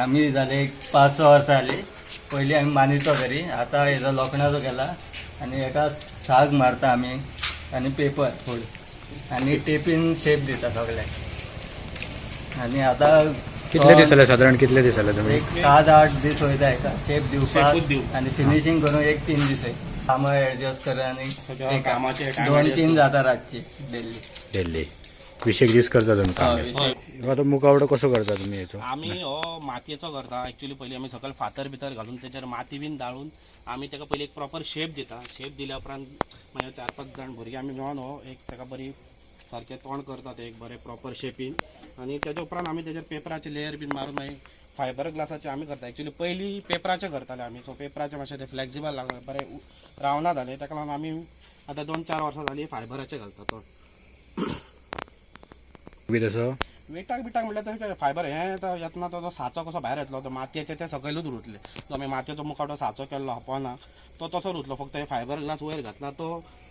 आमी जाले एक 5-6 वर्सां जाली. पयलीं आमी मानीचो करी, आतां हेजो लोखणाचो केला आनी हेका साग मारता आमी आनी पेपर फूल आनी टेपीन शेप दिता सगळ्याक. आनी आतां कितले दीस जाले सादारण, कितले दीस जाले तुमी? एक 7-8 दीस वयता हेका शेप शेपूच दिवपाक. दिवपाक. आनी फिनिशींग करूंक एक 3 दीस वयता. कामां एडजस्ट कर आनी सगळ्या कामाचे time 2-3 adjust. जाता रातची डेली. दिल्ली 20 दीस करता तुमी काम हे? आतां मुखावडो कसो करता तुमी हेचो? आमी हो मातयेचो करता. एक्चुली पयलीं आमी सकयल फातर भितर घालून तेचेर माती बीन दाळून आमी ताका पयलीं एक प्रॉपर शेप दिता. शेप दिल्या उपरांत मागीर 4-5 जाण भुरगे आमी मेळोन हो एक ताका बरी सारकें तोंड करता ते एक बरें प्रॉपर शेपीन. आनी तेच्या उपरांत आमी तेजेर पेपराचे लेयर बीन मारून मागीर फायबर ग्लासाचे आमी करता. एक्चुली पयलीं पेपराचे करताले आमी. सो पेपराचे मातशें ते फ्लेक्सिबल लागले, बरें रावना जालें. ताका लागून आमी आतां 2-4 वर्सां जालीं फायबराचे घालता तोंड. बी तसो वेटाक बिटाक म्हणल्यार तर फायबर हें आतां येतना तो जो साचो कसो भायर येतलो, तो मातयेचे ते सकयलूच उरतले. जो आमी मातयेचो मुखाटो साचो केल्लो हपोना, तो तसो उरतलो. फक्त हे फायबर ग्लास वयर घातला तो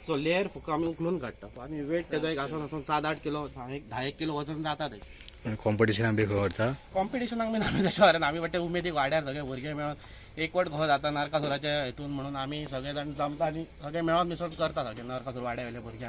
जो लेयर फक्त आमी उखलून काडटा. आनी वेट तेजो एक आसून आसून 7-8 किलो, 10 किलो वजन जाता तेजें. कॉम्पिटिशनाक बी खंय व्हरता? कॉम्पिटिशनाक बीन आमी तशें व्हरना. आमी वाटे उमेदीक वाड्यार सगळे भुरगे मेळोन एकवट कसो जाता नरकासुराच्या हेतून म्हणून आमी सगळे जाण जमता आनी सगळे मेळोन मिसळून करता सगळे नरकासूर वाड्या वयले भुरगे.